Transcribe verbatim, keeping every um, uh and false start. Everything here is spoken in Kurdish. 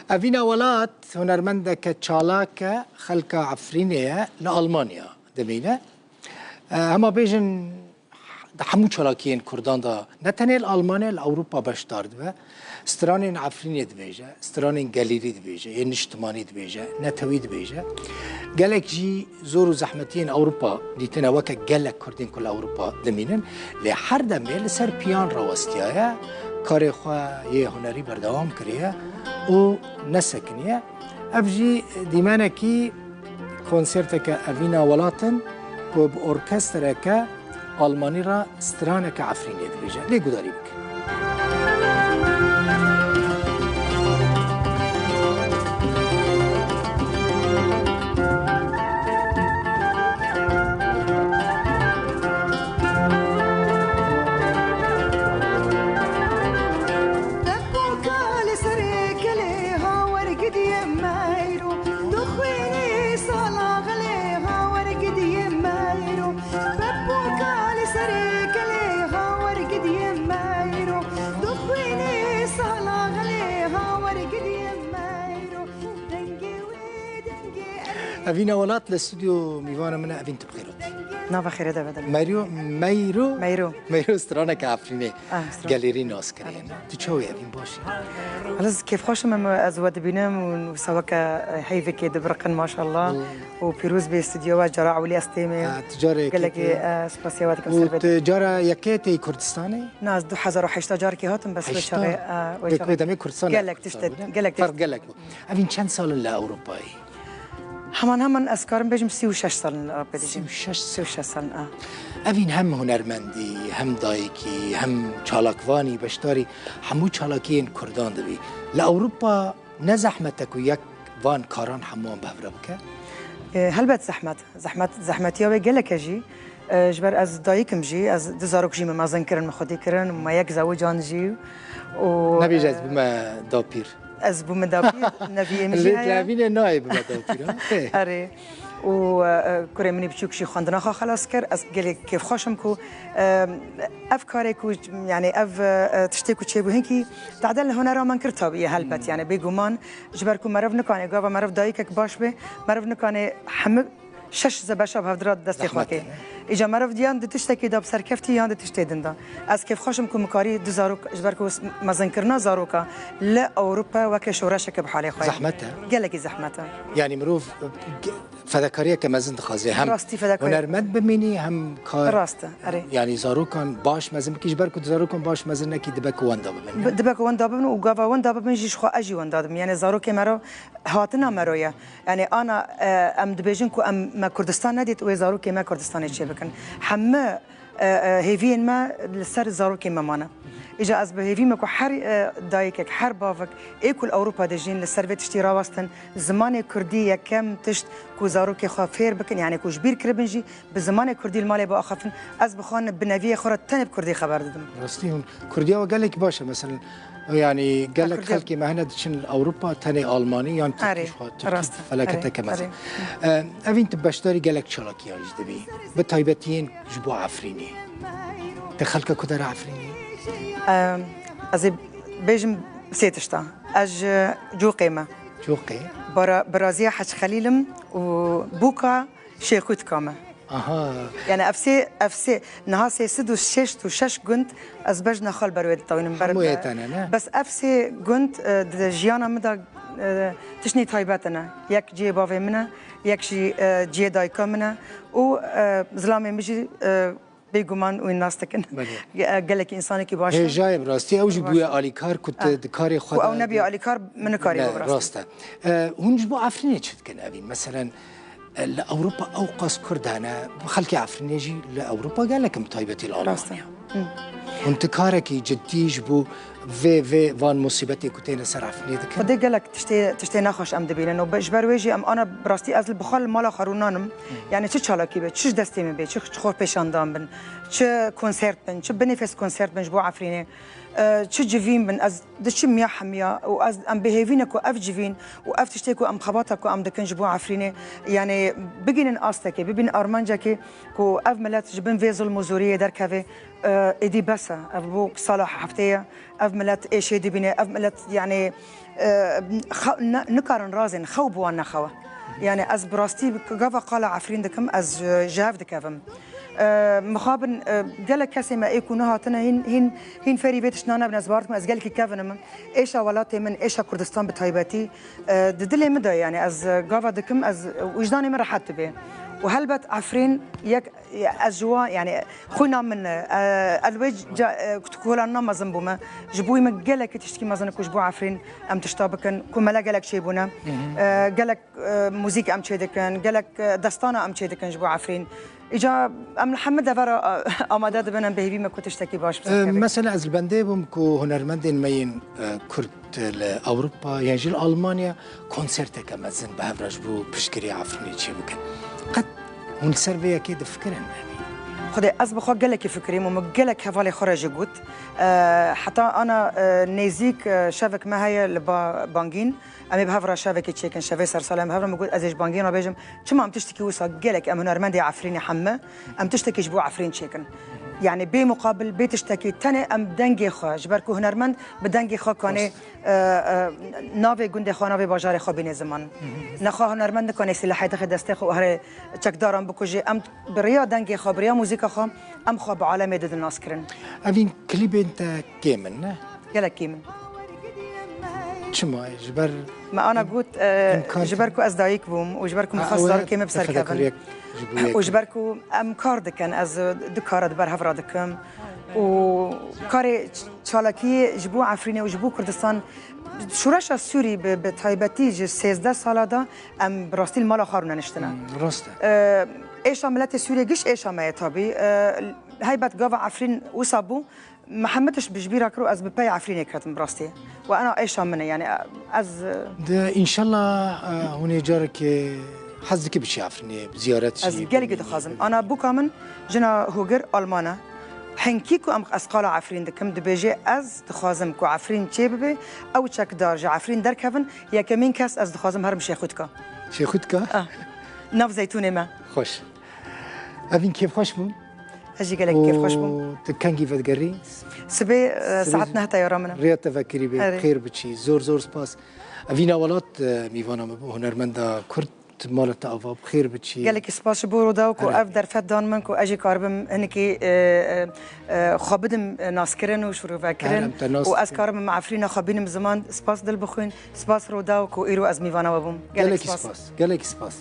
Evîna Welat hunermendeke çalak e, xelka Efrînê ye, li Almanya dimîne. E, hema bêjin, di hemû çalakiyên Kurdan de ne tenê li Almanya, li Ewropa beşdar dibe. Stranên Efrînê dibêje, stranên gelêrî dibêje, yên niştimanî dibêje, netewî dibêje. Gelek jî zor û zehmetiyên Ewropa dîtine, weke gelek Kurdên ku li Ewropa dimînin. Lê her demê li ser piyan rawestiyaye, karê xwe yê hunerî berdewam kiriye û nesekiniye. Ev jî dîmenekî konserteke Evîna Welat in ku bi orkestreke Almanî re straneke Efrînê dibêje. Lê gudarî bikin. Tepoka li serê kelê ha wergidiyê meyro, dixwînî sala xelê ha wergidiyê meyro. Tepoka li serê kelê ha wergidiyê meyro, dixwînî sala xelê ha wergidiyê meyro. Dengê wê dengê Evîna Welat li stûdyo mîvana min e, Evîn, tu bi xêr hatî. Nava xêrê de vedin. Meyro, Meyro? Meyro. Meyro straneke Efrînê. Ah, straneke. Gelêrî nas kirî. Erê. Tu çawa yî Evîn, baş î? Wele ez kêfxweş im, em, ez we dibînim û wisa weke, e, heyvekê dibiriqin maşallah. Hmm. Û pîroz bê stûdyo we, cara ewilî ez têm ê. Ha, tu careke gelekî, tê. E, spasiya we dikim ser vê. Û tu cara yekê tê Kurdistanê? Na, ez du hezar û heşt carekê hatim, bes wê çaxê, e, wê çaxê. Wê demê Kurdistan gelek tişt, gelek tişt. Ferq gelek bû. Evîn, çend sal in li Ewropayê? Heman heman ez karim bêjim sî û şeş sal in li Ewropayê dijîm. Sî û şeş sal. Sî û şeş sal in, a. Evîn, hem hunermendî, hem dayikî, hem çalakvanî, beşdarî hemû çalakiyên Kurdan dibî. Li Ewropa ne zehmet e ku yek van karan hemûyan bi hev re bike? E, helbet zehmet. Zehmet, zehmetiya wê gelek e jî. E, ji ber ez dayik im jî, ez du zarok jî min mezin kirin, min xwedî kirin, me yek zewican jî. Û, nebêje ez, e, bûme dapîr. Ez bûme dapîr, neviyê min jî heye. Lê di evînê nayê bime dapîr, ha? Erê. Û, e, e, kurê min ê biçûk jî xwendina xwe xelas kir. Ez gelek kêfxweş im ku, e, ev karê ku, yanî ev, e, tiştê ku çêbû hinkî tade li hunera min kir tabî ye helbet. Hmm. Yanî bêguman ji ber ku meriv nikane, gava meriv dayikek baş be, meriv nikane hemû şeş zebeşa bi hevdira destê xwe kê. Zehmet e, ne? Îca meriv yan di tiştekê de bi serkeftî yan di tiştê din de. Ez kêfxweş im ku min karî du zarok, ji ber ku mezinkirina zaroka li Ewropa weke şoreşeke bi halê xwe ye. Zehmet e. Gelekî zehmet e. Yanî mirov, e, ge-, fedakariyeke mezin dixwaze. Hem hunermend bimînî, hem kar, rast e, erê, yanî zarokan baş mezin bikî, ji ber ku zarokan baş mezin nekî dibe ku wenda bibin, ne? Bi-, dibe ku wenda bibin û gava wenda bibin jî ji xwe ez jî wenda dibim. Yanî zarokê meriv hatina meriv ye. Yanî ana, e, em dibêjin ku em, me Kurdistan nedît, wê zarokê me Kurdistanê çêbikin. Hemû, e, e, hêviyên me li ser zarokê me mane. Îca ez bi hêvî me ku her, e, dayikek, her bavek ê ku li Ewropa dijîn li ser vê tiştî rawestin, zimanê kurdî yekem tişt ku zarokê xwe fêr bikin, yanî ku ji bîr kiribin jî, bi zimanê kurdî li malê biaxifin, ez bi xwe bi neviyê xwe re tenê bi kurdî xeber didim. Rastî hûn kurdiya we gelek baş e, meselen, yanî gelek xelkê me hene diçin li Ewropa tenê almanî yan tirkî, erê, xwe tirkî, rast e, felaketeke mezin. Erê, erê. E, Evîn, tu beşdarî gelek çalakiyan jî dibî, bi taybetiyên ji bo Efrînê. Te xelka ku dera Efrînê? E, ez ê bêjim sê tişta. Ez ji Coqê me. Coqê? Bara-, biraziya Hec Xelîl im û bûka Şêxûtka me. Aha. Yani ev sê, ev sê, niha sê sed û şêst û şeş gund ez bejna xwe li ber wê ditewînim. Hemû yê te ne, ne? Bes ev sê gund, e, di jiyana min de, e, tiştî taybet ne. Yek cihê bavê min e, yek jî, e, cihê dayika min e û, e, zilamê min jî, e, bêguman wî nas dikin. Belê. Ge-, gelekî însanekî baş e. Hêja ye bi rastî, ew jî bûye alîkar ku te di karê xwe de. Ku ew nebiye alîkar, min nikarî bû bi rastî. Rast e. E, hûn ji bo Efrînê çi dikin, Evîn? Meselen, e, li Ewropa ew qas Kurd hene, xelkê Efrînê jî li Ewropa gelek in, bi taybetî li Almanya. Rast e. Hı. Hûn ti karekî cidî ji bo vê, vê van musîbetê ku têne ser Efrînê dikin? Xwedê gelek tiştê, tiştê nexweş em dibînin û be-, ji ber wê jî em ana bi rastî ez li bi xwe li mala xwe rûnan im. Hı. Yani çi çalakî be, çi ji destê min bê, çi, çi xwe pêşandan bin, çi konsert bin, çi binêfes konsert bin ji bo Efrînê, e, çi civîn bin, ez diçim ya hemiya û ez, em bi hêvî ne ku ev civîn û ev tiştê ku em xebata ku em dikin ji bo Efrînê, yani bigihînin astekê, bibînin armancekê ku ev milet ji bin vê zilm û zoriyê derkeve. Êdî bes e. Ev bû sala heftê ye. Ev milet êşê dibîne. Ev milet, yanî, e, xew-, ne, nikarin razên. Xew bi wan nexewe. Yanî ez bi rastî gava qala Efrîn dikim, ez, e, ji hev dikevim. E, mixabin, e, gelek kesê me ê ku nehatine hîn, hîn, hîn fêrî vê tiştna nebin, ez bawer dikim, ez gelekî kevin im. Êşa welatê min, êşa Kurdistan bi taybetî, e, di dilê min de, yanî ez, e, gava dikim, ez, e, wijdanê min rehet dibe. Û helbet Efrîn yek, e, ez ji wan, yanî xwîna min e, e, ez wê ca-, e, kolanina mezin bûme. Ji bo wî min gelekî tiştekî mezin e ku ji bo Efrîn em tişta bikin, ku mele gelek çêbûne. E, gelek, e, muzîk em çêdikin, gelek, e, destana em çêdikin ji bo Efrîn. Îca em li hemî devera, e, amade dibin, em bi hêvî me ku tiştekî baş bi ser E, keve. Mesela ez li bendê bûm ku hunermendên me yên, e, Kurd li Ewropa yan jî li Almanya konserteke mezin bi hev re ji bo piştgirî Efrînê çêbikin. Qet hûn li ser vê yekê difikirin? Xwedê ez bi xwe gelekî fikirîm û min gelek hevalê xwe re jî got. E, heta ana, e, nêzîk, e, şevek me heye li ba-, Bangîn. Em ê bi hev re şevekê çêkin, şevê sersalê em bi hev re. Min got, ez ê ji Bangîn re bêjim, çima em tiştekî wisa gelek em hunermendê Efrînê hemme, em tiştekî ji bo Efrîn çêkin. Yanî bê muqabil, bê tiştekî, tenê em dengê xwe, ji ber ku hunermend bi dengê xwe kanê, Rast. e, e, navê gundê xwe, navê bajarê xwe bîne ziman. Nexwe hunermend nikane sîlehê dixê destê xwe û herê çekdaran bikuje. Em bi riya dengê xwe, bi riya muzîka xwe, em xwe bi alemê didin nas kirin. Evîn klîbên te kêm in, ne? Gelek kêm in. Çima? Ji ber Me ana got, e, Îmkan ji ber ku ez dayik bûm û ji ber ku min Ha, xwest ew e zarokê min bi ser kevin. Fedakariyek ji bo yekê. Û ji ber ku em kar dikin, ez du kara di ber hev re dikim. Û karê ç-, çalakiyê ji bo Efrînê û ji bo Kurdistan, şoreşa Sûrî bi, bi taybetî ji sêzdeh sala de em bi rastî li mala xwe rûneniştine. Hmm, rast e. E, êşa miletê Sûriyê giş êşa me ye tabî. E, heybet gava Efrîn wisa bû, Mihemed ji bi ji bîra kir û ez bi pey Efrînê ketim bi rastî. We ena êşa min e, yanî ez, De, înşallah, e, hûn ê carekê hez dikî biçî Efrînê, ziyaret jî Ez gelekî bimînî. dixwazim. Ana bûka min jina Hogir Alman e. Hinkî ku em, ez qala Efrîn dikim, dibêje, ez dixwazim ku Efrîn çêbibe, ew çekdar ji Efrîn derkevin, yekemîn kes ez dixwazim herim Şêxûtka. Şêxûtka? Ah, nav zeytûnê me. Xweş. Evîn kêfxweş bû. Ez jî gelek kêfxweş bûm. Û tu kengî vedigerî? Sibê, e, Sibê saet neh teyara min e. Rêya te vekirî be, Erê. Xêr biçî. Zor, zor spas. Evîna Welat, e, mîvana me bû, hunermenda Kurd, mala te ava bi xêr biçî. Gelekî spas ji bo Rûdaw ku Erê. ev derfet dan min ku ez jî karibim hinekî, e, e, e, xwe bidim, e, naskirin û şirovekirin. Erê, em te nas Û ez dikin. karibim Efrîna xwe bînim ziman. Spas dil bixwîn. Spas Rûdaw ku îro ez mîvana we bûm. Gelek Gelekî spas. spas. Gelekî spas.